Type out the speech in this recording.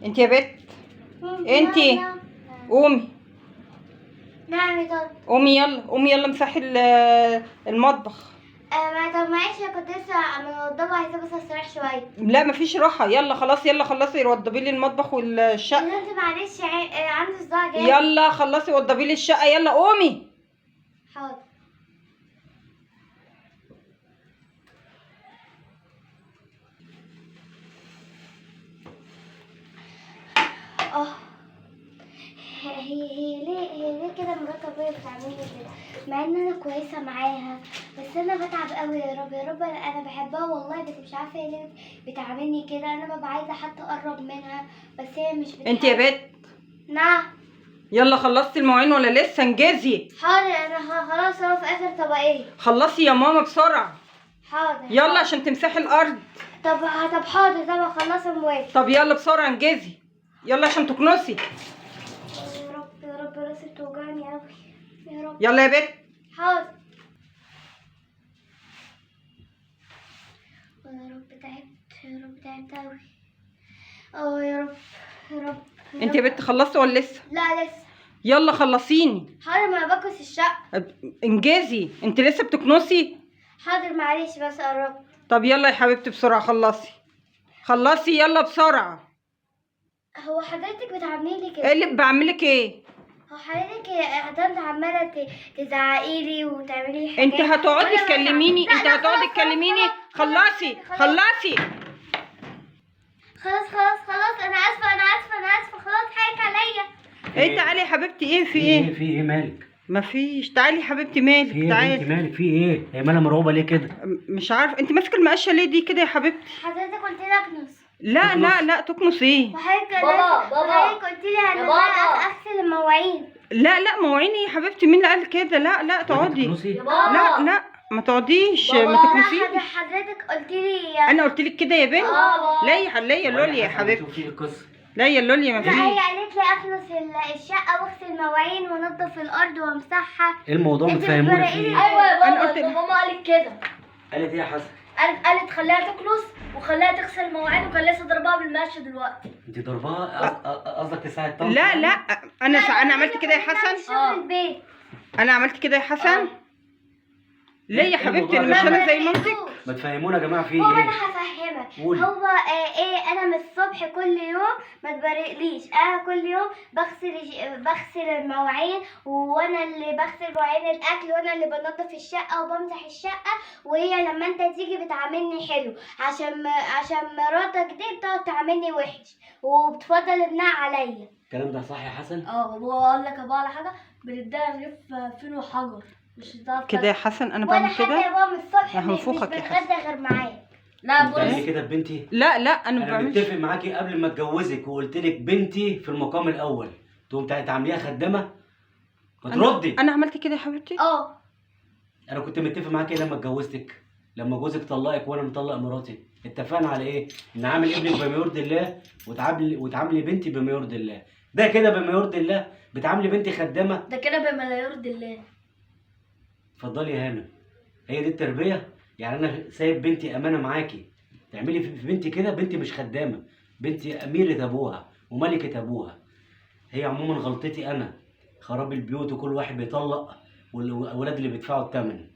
انت يا بت، انت نعم. قومي. نعم يا طنط. قومي يلا، قومي يلا امسحي المطبخ. ما طب معلش، انا كنت لسه منضفه، عايزه بس استريح شوية. لا مفيش راحة، يلا خلاص، يلا خلصي وضبي لي المطبخ والشقه. يا طنط معلش، عندي صداع جامد. يلا خلصي وضبي لي الشقة، يلا قومي. حاضر. اه هي ليه كده مرات ابويا بتعملني كده، مع ان انا كويسة معاها، بس انا بتعب قوي. يا رب يا رب، انا بحبها والله، بس مش عارفه هي ليه بتعاملني كده. انا ببقى عايزه حتى اقرب منها، بس هي مش بتحب. انت يا بت. نعم. يلا خلصتي المواعين ولا لسه؟ انجزي. حاضر، انا خلاص اهو في اخر طبقين. خلصي يا ماما بسرعة. حاضر. يلا عشان تمسحي الارض. طب حاضر، طب اخلص المواعين. طب يلا بسرعة انجزي، يلا عشان تكنسي. يا رب يا رب، راسي بتوجعني قوي يا رب. يلا يا بت. حاضر. يا رب تعبت، يا رب تعبت قوي. يا رب يا رب. انت يا بت خلصتي ولا لسه؟ لا لسه. يلا خلصيني. حاضر، ما انا بكنس الشقة. انجزي، انت لسه بتكنسي؟ حاضر معلش بس قربت. طب يلا يا حبيبتي بسرعة خلصي، خلصي يلا بسرعة. هو حضرتك بتعملي لي كده؟ ايه اللي بعملك ايه؟ هو حضرتك يا عماله تزعقي لي وتعملي لي حاجات. انت هتقعدي تكلميني، انت هتقعدي تكلميني. خلصي خلصي. خلاص خلاص خلاص، انا اسفه انا اسفه انا اسفه، خلاص حقك عليا. ايه تعالي يا حبيبتي، ايه في ايه؟ في ايه مالك؟ مفيش. تعالي يا حبيبتي مالك؟ في ايه تعالي مالك؟ في ايه؟ هي مالها مرعوبه ليه كده؟ مش عارفه، انت ماسكه المقشه ليه دي كده يا حبيبتي؟ حضرتك قلت لي اكنس. لا لا لا، تكنس ايه؟ وحضرتك بابا بابا حضرتك قلت لي انا اغسل المواعين. لا لا، مواعين ايه يا حبيبتي؟ مين اللي قال كده؟ لا لا تقعدي. لا لا ما تقعديش، ما تكنسيش. حضرتك قلت لي. انا قلت لك كده يا بنت؟ لا يا لا يا لولي يا حبيبتي، لا يا لولي ما فيش. لا هي قالت لي اخلص الشقة واغسل المواعين وانضف الارض وامسحها. ايه الموضوع؟ متفهمونا فيه؟ ايوه يا بابا، قلت ماما قالت كده. قالت ايه يا حسن؟ قالت خليها تكنس وخليها تغسل المواعين، وكان لسه ضربها بالمقشه دلوقتي. انت ضربها؟ قصدك تساعد طنط؟ لا لا، انا عملت كده يا حسن. انا عملت كده يا حسن؟ ليه يا حبيبتي؟ مش انا زي مامتك؟ ما تفهمونا يا جماعة في ايه؟ هو انا هفهمك. هو ايه، انا من الصبح كل يوم ما تباركليش، انا كل يوم بغسل المواعين، وانا اللي بغسل مواعين الاكل، وانا اللي بنضف الشقة وبمسح الشقة، وهي لما انت تيجي بتعاملني حلو، عشان مراتك دي بتقعد تعاملني وحش وبتفضل ابنها عليا. الكلام ده صح يا حسن؟ بابا اقول لك يا بابا على حاجة، بنديها رغيف فين وحجر مش هتعرف كده يا حسن. انا بعمل كده ولا حتى يا بابا من الصبح هنفخك مش يا حسن. بتغدى غير معاك. لا بص كده ببنتي. لا لا انا ما بعملش. انا متفق معاكي قبل ما اتجوزك وقلت لك بنتي في المقام الاول، تقوم تعمليها خدامه؟ ما تردي. انا عملت كده يا حبيبتي؟ انا كنت متفق معاكي لما اتجوزتك، لما جوزك طلقك وانا مطلق مراتي، اتفقنا على ايه؟ ان عامل ابنك بما يرضي الله وتعاملي بنتي بما يرضي الله. ده كده بما يرضي الله؟ بتعاملي بنتي خدامه؟ ده كده بما لا يرضي الله. اتفضلي يا هانم، هي دي التربية؟ يعني انا سايب بنتي امانه معاكي، تعملي في بنتي كده؟ بنتي مش خدامه، بنتي اميره ابوها وملكه ابوها. هي عموما غلطتي انا، خراب البيوت وكل واحد بيطلق والاولاد اللي بيدفعوا الثمن.